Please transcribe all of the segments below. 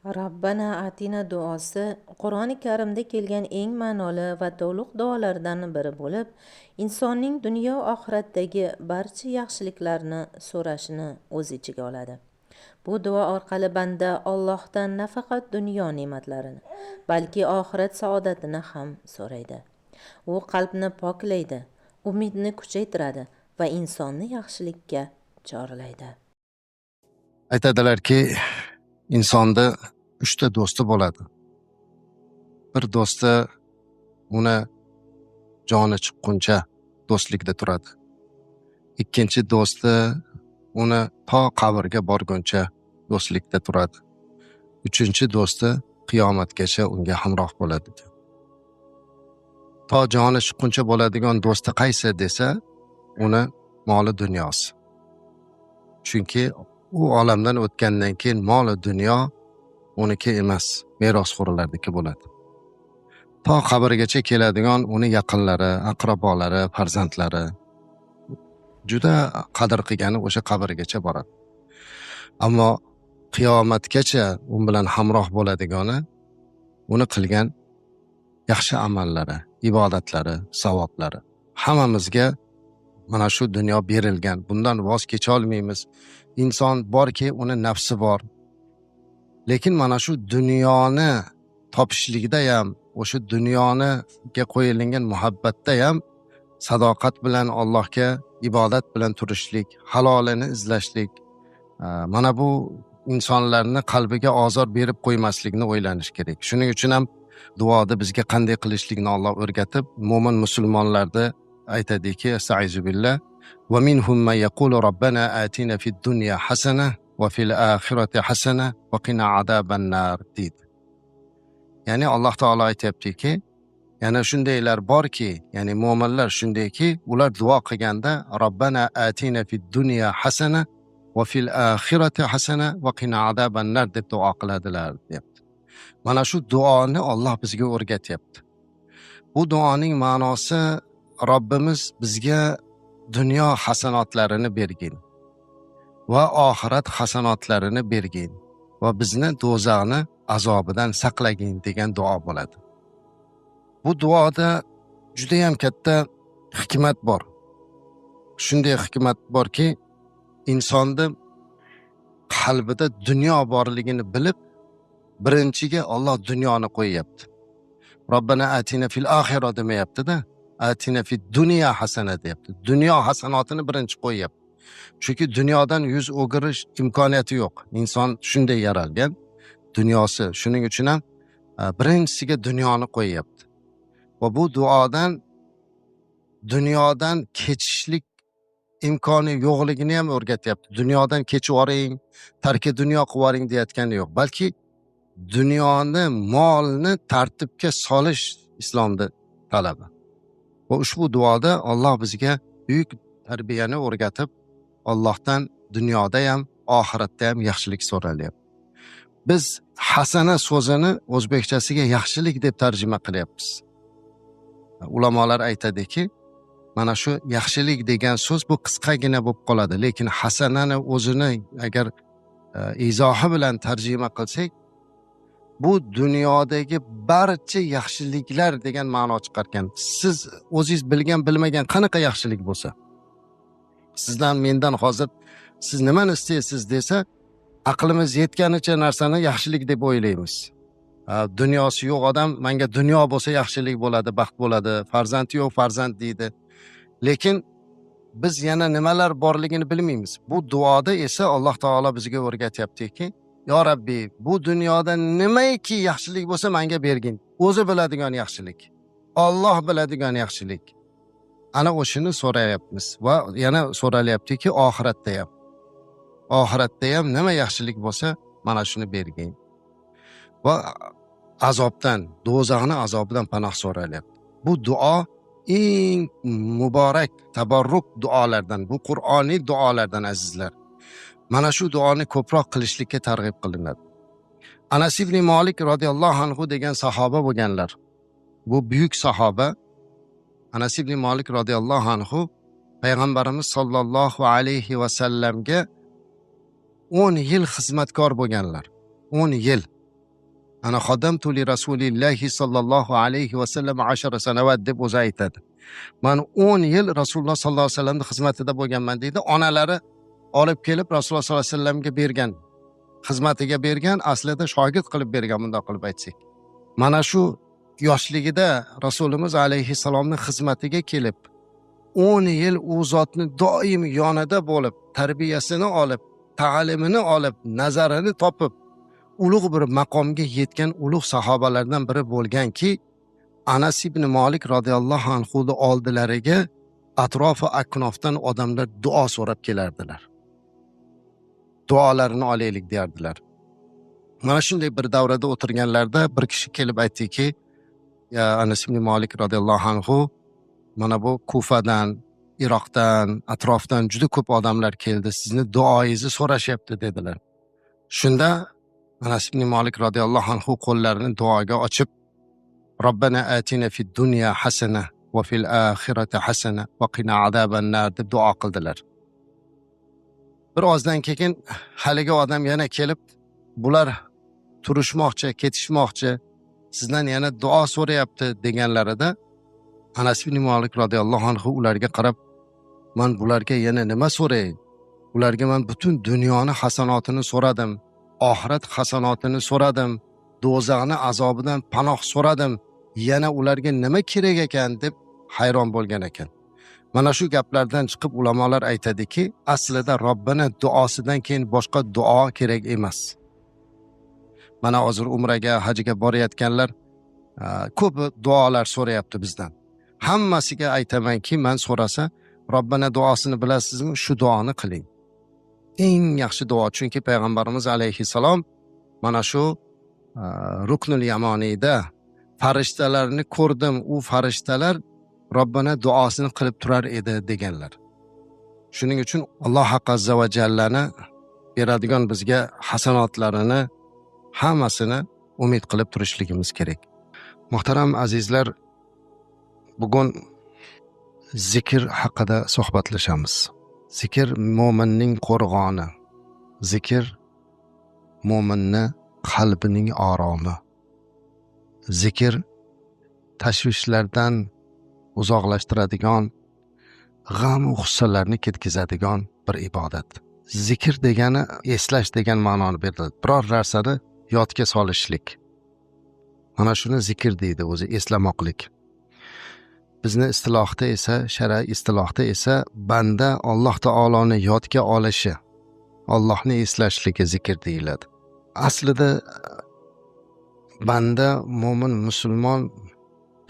Robbana atina duosi Qur'oni Karimda kelgan eng ma'noli va to'liq duolardan biri bo'lib, insonning dunyo oxiratdagi barcha yaxshiliklarni so'rashini o'z ichiga oladi. Bu duo orqali banda Allohdan nafaqat dunyo ne'matlarini, balki oxirat saodatini ham so'raydi. U qalbni poklaydi, umidni kuchaytiradi va insonni yaxshilikka chorlaydi. Aytadilarki, insonda 3ta do'sti bo'ladi. Bir do'sti uni joni chiqquncha do'stlikda turadi. Ikkinchi do'sti uni to qabrga borguncha do'stlikda turadi. Uchinchi do'sti qiyomatgacha unga hamroh bo'ladi. To joni chiqquncha bo'ladigan do'sti qaysi desa, uni moli dunyosi. Chunki u olamdan o'tgandan keyin moli dunyo uniki emas, merosxo'rlarniki bo'ladi. To qabrgacha keladigan uni yaqinlari, aqrabolari, farzandlari juda qadr qilgani o'sha qabrgacha boradi. Ammo qiyomatgacha u bilan hamroh bo'ladigani uni qilgan yaxshi amallari, ibodatlari, savoblari. Hammamizga mana shu dunyo berilgan, bundan voz kecha olmaymiz. Inson borki, uni nafsi bor. Lekin mana shu dunyoni topishlikda ham, o'sha dunyoniga qo'yilgan muhabbatda ham sadoqat bilan Allohga ibodat bilan turishlik, halolini izlashlik, mana bu insonlarni qalbiga ozor berib qo'ymaslikni o'ylanish kerak. Shuning uchun ham duoda bizga qanday qilishlikni Alloh o'rgatib, mo'min musulmonlarda aytadiki, astaizu billah, va minhum man yaqulu robbana atina fid dunya hasana va fil oxirati hasana va qina azabannar deydi. Ya'ni Alloh taolo aytayaptiki, yana shundaylar borki, ya'ni mo'minlar shundayki, ular duo qilganda robbana atina fid dunya hasana va fil oxirati hasana va qina azabannar deb duo qiladilar deyapti. Mana shu duoni Alloh bizga o'rgatyapti. Bu duoning ma'nosi Robbimiz bizga dunyo hasanotlarini bergin va oxirat hasanotlarini bergin va bizni do'zaxni azobidan saqlagin degan duo bo'ladi. Bu duoda juda ham katta hikmat bor. Shunday hikmat borki, insonni qalbida dunyo borligini bilib, birinchiga Alloh dunyoni qo'yyapti. Robbana atina fil oxira demayapti-da, atina fid dunya hasana deyapti. Dunyo hasanotini birinchi qo'yyapti. Chunki dunyodan yuz o'girish imkoniyati yo'q. Inson shunday yaralgan, dunyosi. Shuning uchun ham birinchisiga dunyoni qo'yyapti. Va bu duodan dunyodan kechishlik imkoni yo'qligini ham o'rgatyapti. Dunyodan kechib yuboring, tarki dunyo qilib yuboring deyotgani yo'q, balki dunyoni, molni tartibga solish islomda talabi. Va ushbu duoda Alloh bizga buyuk tarbiyani o'rgatib, Allohdan dunyoda ham, oxiratda ham yaxshilik so'ralyapti. Biz hasana so'zini o'zbekchasiga yaxshilik deb tarjima qilyapmiz. Ulamolar aytadiki, mana shu yaxshilik degan so'z bu qisqagina bo'lib qoladi, lekin hasanani o'zini agar izohi bilan tarjima qilsak, bu dunyodagi barcha yaxshiliklar degan ma'no chiqarkan. Siz o'zingiz bilgan, bilmagan qanaqa yaxshilik bo'lsa, sizdan, mendan hozir siz nimani istaysiz desa, aqlimiz yetganicha narsani yaxshilik deb o'ylaymiz. Dunyosi yo'q odam menga dunyo bo'lsa yaxshilik bo'ladi, baxt bo'ladi, farzandi yo'q farzand deydi. Lekin biz yana nimalar borligini bilmaymiz. Bu duoda esa Alloh taolo bizga o'rgatyaptiki, yo Rabbi, bu dunyoda nimaiki yaxshilik bo'lsa menga bergin. O'zi biladigan yaxshilik, Alloh biladigan yaxshilik. Ana o'shini so'rayapmiz va yana so'ralyaptiki, oxiratda ham. Oxiratda ham nima yaxshilik bo'lsa mana shuni bergin. Va azobdan, do'zaxning azobidan panoh so'ralyapti. Bu duo eng muborak, tabarruk duolardan, bu Qur'oniy duolardan azizlar. Mana shu duoni ko'proq qilishlikka targ'ib qilinadi. Anas ibn Malik radhiyallohu anhu degan sahoba bo'lganlar. Bu buyuk sahoba Anas ibn Malik radhiyallohu anhu payg'ambarimiz sollallohu alayhi va sallamga 10 yil xizmatkor bo'lganlar. 10 yil. Ana xodamtu li rasulillahi sallallohu alayhi vasallam 10 sanavat deb o'zi aytadi. Man 10 yil Rasululloh sallallohu alayhi vasallamning xizmatida bo'lganman deydi. Onalari olib kelib Rasululloh sallallohu alayhi vasallamga bergan, xizmatiga bergan, aslida shogird qilib bergan, bundoq qilib aytsak. Mana shu yoshligida Rasulimiz alayhissalomning xizmatiga kelib 10 yil u zotni doim yonida bo'lib, tarbiyasini olib, ta'limini olib, nazarini topib, ulug' bir maqomga yetgan ulug' sahobalardan biri bo'lganki, Anas ibn Malik radhiyallohu anhu oldilariga atrofi aknofdan odamlar duo so'rab kelardilar. Duolarini olaylik derdilar. Mana shunday bir davrada o'tirganlarda bir kishi kelib aytdiki, ya Anas ibn Malik radhiyallohu anhu, mana bu Kufadan, Iroqdan, atrofdan juda ko'p odamlar keldi, sizni duoyingizni so'rashyapti dedilar. Shunda Anas ibn Malik radhiyallohu anhu qo'llarini duoga ochib, Robbana atina fid dunya hasana va fil axirati hasana va qina azaban nar deb duo qildilar. Bir ozdan keyin haligi odam yana kelib, bular turishmoqchi, ketishmoqchi, sizdan yana duo so'rayapti deganlarida Anas ibn Malik radhiyallohu anhu ularga qarab, man bularga yana nima so'ray? Ularga man butun dunyoni hasanotini so'radim, oxirat hasanotini so'radim, do'zaxni azobidan panoh so'radim, yana ularga nima kerak ekan deb hayron bo'lgan ekan. Mana shu gaplardan chiqib ulamolar aytadiki, aslida Robbini duosidan keyin boshqa duo kerak emas. Mana hozir umraga, hajga borayotganlar ko'p duolar so'rayapti bizdan. Hammasiga aytamanki, man so'rasa, Robbana duosini bilasizmi? Shu duoni qiling. Eng yaxshi duo, chunki payg'ambarimiz alayhissalom mana shu Ruknul Yamoniyda farishtalarni ko'rdim, u farishtalar Robbana duosini qilib turar edi deganlar. Shuning uchun Alloh azza va jallani beradigan bizga hasanotlarini hammasini umid qilib turishligimiz kerak. Muhtaram azizlar, bugun zikr haqida suhbatlashamiz. Zikr mo'minning qo'rg'oni. Zikr mo'minni qalbining oromi. Zikr tashvishlardan uzoqlashtiradigan, g'am va g'ussalarni ketkazadigan bir ibodat. Zikr degani eslash degan ma'noni beradi. Biror narsani yodga solishlik. Mana shuni zikr deydi, o'zi eslamoqlik. Bizni istilohda esa, shar'iy istilohda esa banda Alloh taoloni yodga olishi, Allohni eslashligi zikr deyiladi. Aslida banda mo'min musulmon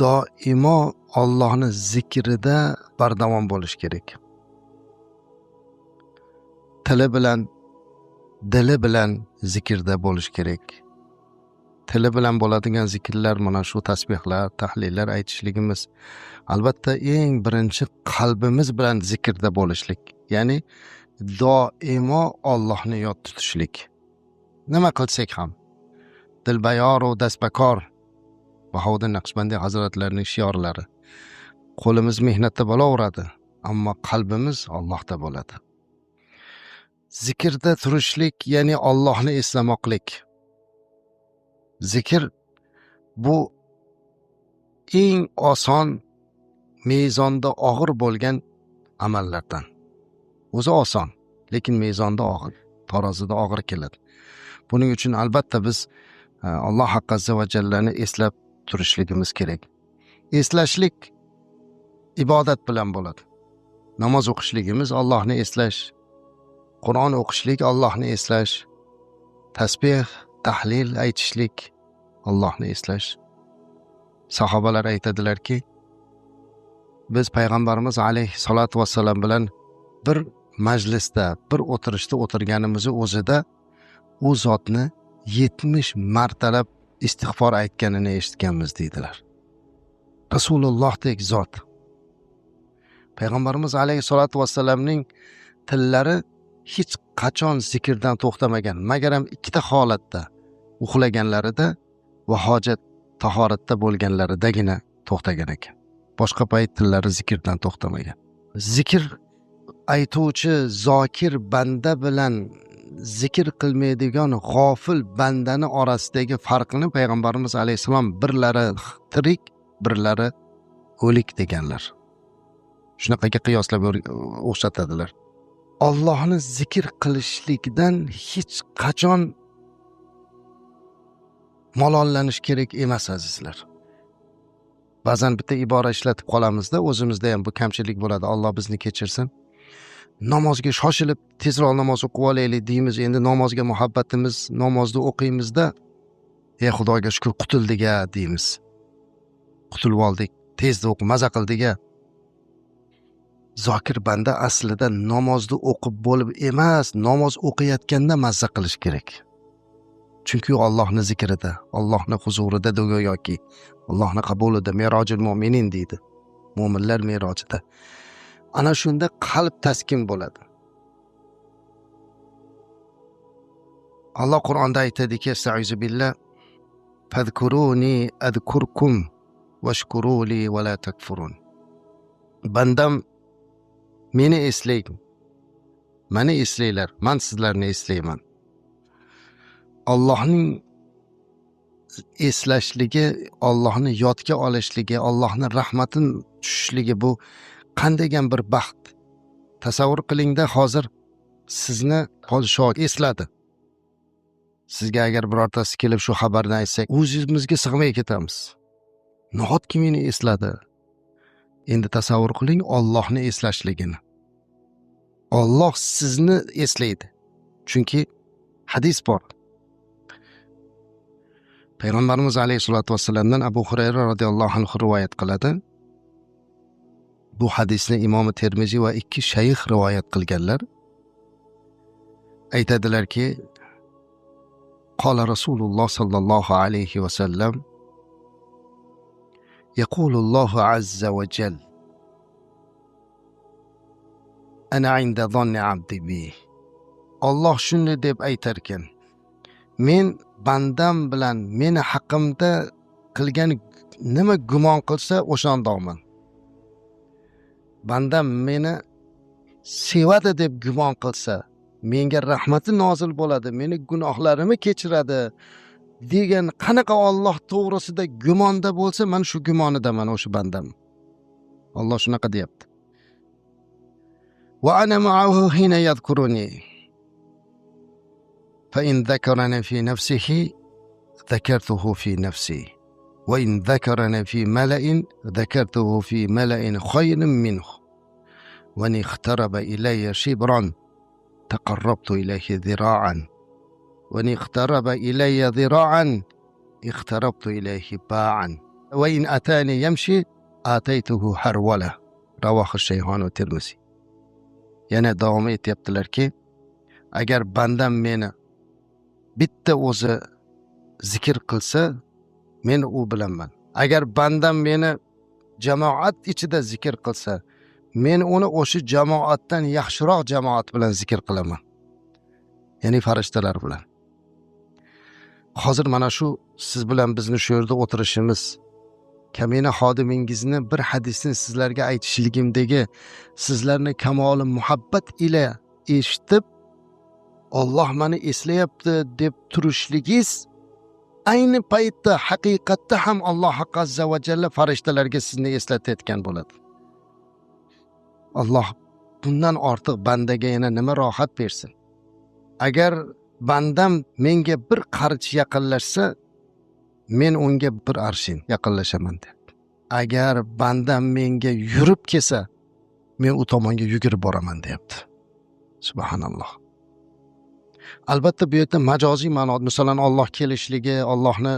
doimo Allohni zikrida bardavom bo'lish kerak. Tili bilan, dili bilan zikrda bo'lish kerak. Tili bilan bo'ladigan zikrlar mana shu tasbihlar, tahlillar aytishligimiz. Albatta eng birinchi qalbimiz bilan zikrda bo'lishlik, ya'ni doimo Allohni yod tutishlik. Nima qilsak ham dilbayor va dastbakor, Bahodir Naqshbandiy hazratlarining shiorlari. Qo'limiz mehnatda bo'laveradi, ammo qalbimiz Allohda bo'ladi. Zikrda turishlik, ya'ni Allohni eslamoqlik. Zikr bu eng oson, mezonda og'ir bo'lgan amallardan. O'zi oson, lekin mezonda og'ir, tarozida og'ir keladi. Buning uchun albatta biz Alloh azza va jallani eslab turishligimiz kerak. Eslashlik ibodat bilan bo'ladi. Namoz o'qishligimiz Allohni eslash, Qur'on o'qishlik Allohni eslash, tasbih, tahlil aytishlik Allohni eslash. Sahobalar aytadilarki, biz payg'ambarimiz alayhissalatu vassalam bilan bir majlisda, bir o'tirishda o'tirganimizni o'zida u zotni 70 martalab istig'for aytganini eshitganmiz deydilar. Rasulullohdek zot. Payg'ambarimiz alayhissalatu vassalamning tillari hech qachon zikrdan to'xtamagan, magaram ikkita holatda, uxlaganlarida va hojat tahoratda bo'lganlaridagina to'xtagan ekan. Boshqa payt tillari zikrdan to'xtamagan. Zikr aytuvchi zokir banda bilan zikr qilmaydigan g'ofil bandani orasidagi farqini payg'ambarimiz alayhissalom birlari tirik, birlari o'lik deganlar. Shunaqaga qiyoslab o'xshatadilar. Allohni zikr qilishlikdan hech qachon malollanish kerak emas azizlar. Ba'zan bitta ibora ishlatib qolamizda, o'zimizda ham bu kamchilik bo'ladi, Alloh bizni kechirsin. Namozga shoshilib tezroq namoz o'qib olaylik deymiz, endi namozga muhabbatimiz, namozni o'qiymizda, ey Xudoga shukr qutuldik-a deymiz. Qutulib oldik, tezda o'qib maza qildik-a. Zokir banda aslida namozni o'qib bo'lib emas, namoz o'qiyotganda mazza qilish kerak. Chunki u Allohning zikrida, Allohning huzurida go'yoki, Allohning qabulida, merojul mo'minin deydi. Mo'minlar merojida. Ana shunda qalb taskin bo'ladi. Alloh Qur'onda aytadiki, astaizu billah, fazkuruni azkurkum vashkuruli va la takfurun. Bandam meni eslang, meni eslanglar, men sizlarni eslayman. Allohning eslashligi, Allohni yodga olishligi, Allohning rahmatini tushishligi bu qandaygan bir baxt. Tasavvur qilingda, hozir sizni podshoh esladi. Sizga agar birortasi kelib shu xabarni aytsa, o'zimizga sig'may ketamiz. Nahotki meni esladi? Endi tasavvur qiling Allohni eslashligini. Alloh sizni eslaydi. Chunki hadis bor. Payg'ambarimiz alayhisolatu vassalamdan Abu Hurayra radhiyallohu anhu rivoyat qiladi. Bu hadisni Imom Termiziy va ikki shayx rivoyat qilganlar. Aytadilarki, qola Rasululloh sallallohu alayhi va sallam, yaqulullohu azza va jall, ana inda zonni abdi bi. Alloh shunday deb aytar ekan: men bandam bilan meni haqimda qilgan nima gumon qilsa o'shandoqman. Bandam meni sevadi deb gumon qilsa, menga rahmati nozil bo'ladi, meni gunohlarimni kechiradi degan qanaqa Alloh to'g'risida gumonda bo'lsa, men shu gumonidaman o'sha bandam. Alloh shunaqa deyapti. Va ana ma'ahu hina yadhkuruni. Fa in dhakarani fi nafsihi dhakartuhu fi nafsi. Va in dhakarani fi mala'in dhakartuhu fi mala'in khayrin minhu. Va in iqtaraba ilayya shibran taqarrabtu ilayhi dhira'an. Va in iqtaraba ilayya dhira'an iqtarabtu ilayhi ba'an. Va in atani yamshi ataytuhu harwala. Rawahu Shayxon va Termiziy. Yana davom etyaptilarki, agar bandam meni bitta o'zi zikr qilsa, men u bilanman. Agar bandam meni jamoat ichida zikr qilsa, men uni o'sha jamoatdan yaxshiroq jamoat bilan zikr qilaman. Ya'ni farishtalar bilan. Hozir mana shu siz bilan bizni shu yerda o'tirishimiz, kamina xodimingizni bir hadisni sizlarga aytishligimdagi sizlarni kamoli muhabbat ila eshitib, Alloh meni eslayapti deb turishligingiz ayni paytda haqiqatda ham Alloh azza va jalla farishtalarga sizni eslatayotgan bo'ladi. Alloh bundan ortiq bandaga yana nima rohat bersin? Agar bandam menga bir qarich yaqinlashsa, men unga bir arshin yaqinlashaman deb. Agar bandam menga yurib kelsa, men u tomonga yugurib boraman deyapti. Subhanalloh. Albatta bu yerda majoziy ma'no, masalan Alloh kelishligi, Allohni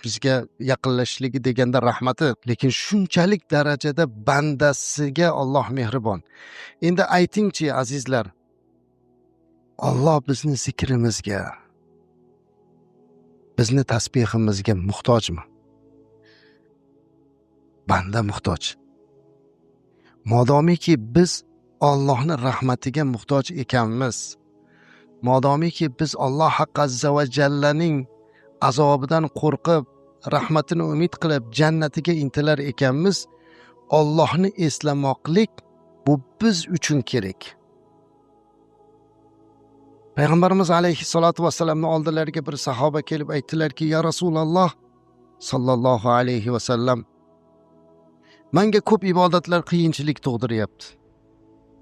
bizga yaqinlashishligi deganda rahmati, lekin shunchalik darajada bandasiga Alloh mehribon. Endi aytingchi azizlar, Alloh bizni zikrimizga, bizni tasbihimizga muhtojmi? Banda muhtoj. Modomiki biz Allohning rahmatiga muhtoj ekanmiz, modomiki biz Alloh azza va jallaning azobidan qo'rqib, rahmatini umid qilib jannatiga intilar ekanmiz, Allohni eslamoqlik bu biz uchun kerak. Payg'ambarimiz alayhissalotu vassalamni oldilariga bir sahoba kelib aytdilarki, ya Rasululloh sallallohu alayhi vasallam, menga ko'p ibodatlar qiyinchilik tug'diryapti.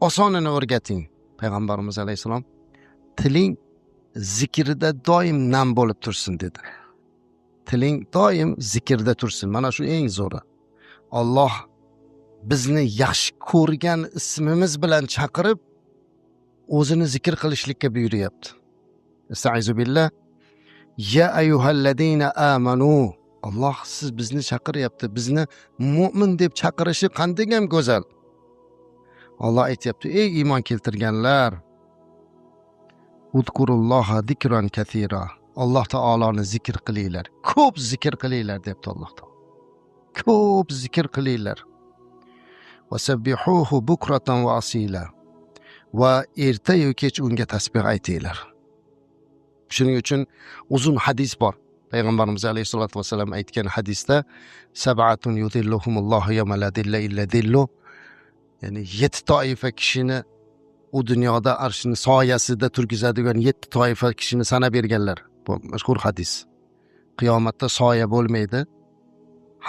Osonini o'rgating. Payg'ambarimiz alayhissalom, tiling zikrida doim nam bo'lib tursin dedi. Tiling doim zikrda tursin. Mana shu eng zo'ri. Alloh bizni yaxshi ko'rgan ismimiz bilan chaqirib, o'zini zikr qilishlikka buyuryapti. Estaizu billah. Ya ayyuhallazina amanu. Alloh siz bizni chaqiryapti. Bizni mo'min deb chaqirishi qanday ham go'zal. Alloh aytyapti: ey iymon keltirganlar, udkurulloha zikran kathira. Alloh taoloni zikr qilinglar. Ko'p zikr qilinglar deyapti Alloh taolo. Ko'p zikr qilinglar. Vasabbihuhu bukratan va asila. Va erta-yu kech unga tasbih aytinglar. Shuning uchun uzun hadis bor. Payg'ambarimiz alayhisolatu vasallam aytgan hadisda sab'atun yudilluhumullohu yawma la dilla illa dillu, ya'ni 7 toifa kishini u dunyoda arshini soyasida turgizadigan 7 toifa kishini sanab berganlar. Bu mashhur hadis. Qiyomatda soya bo'lmaydi.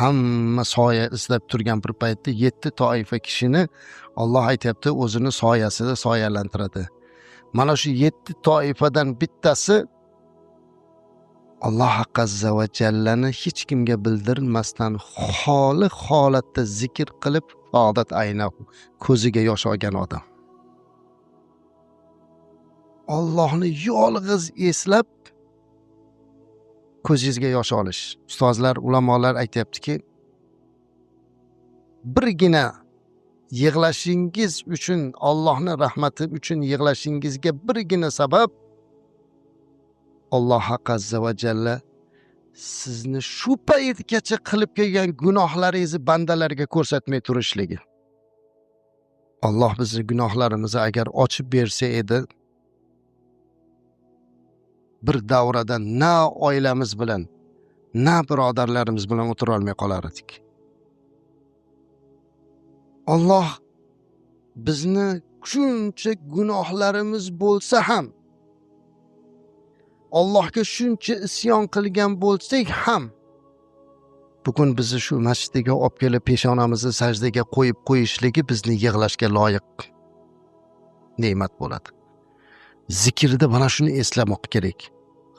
Hamma soya izlab turgan bir paytda 7 toifa kishini Alloh aytyapti, o'zini soyasida soyalantiradi. Mana shu 7 toifadan bittasi Alloh azza va jallani hech kimga bildirmasdan xoli holatda zikr qilib, odat aynahu, ko'ziga yosh olgan odam. Allohni yolg'iz eslab ko'zingizga yosh olish. Ustozlar, ulamolar aytyaptiki, birgina yig'lashingiz uchun, Allohning rahmati uchun yig'lashingizga birgina sabab Alloh azza va jalla sizni shu paytgacha qilib kelgan gunohlaringizni bandalarga ko'rsatmay turishligi. Alloh bizni gunohlarimizni agar ochib bersa edi, bir davrada na oilamiz bilan, na birodarlarimiz bilan o'tira olmay qolar edik. Alloh bizni shuncha gunohlarimiz bo'lsa ham, Allohga shuncha isyon qilgan bo'lsak ham, bugun bizni shu masjidga olib kelib peshonamizni sajdaga qo'yib qo'yishligi bizni yig'lashga loyiq ne'mat bo'ladi. Zikrda mana shuni eslamoq kerak.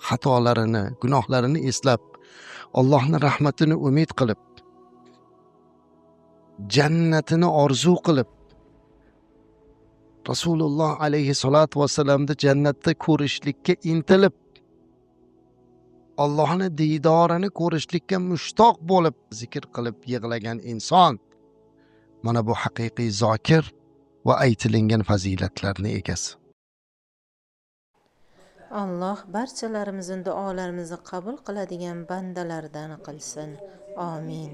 Xatolarini, gunohlarini eslab, Allohning rahmatini umid qilib, jannatini orzu qilib, Rasululloh alayhi salatu vassalamni jannatda ko'rishlikka intilib, Allohning diydorini ko'rishlikka mushtoq bo'lib zikr qilib yig'lagan inson mana bu haqiqiy zokir va aytilingan fazilatlarning egasi. Alloh barchalarimizning duolarimizni qabul qiladigan bandalardan qilsin. Amin.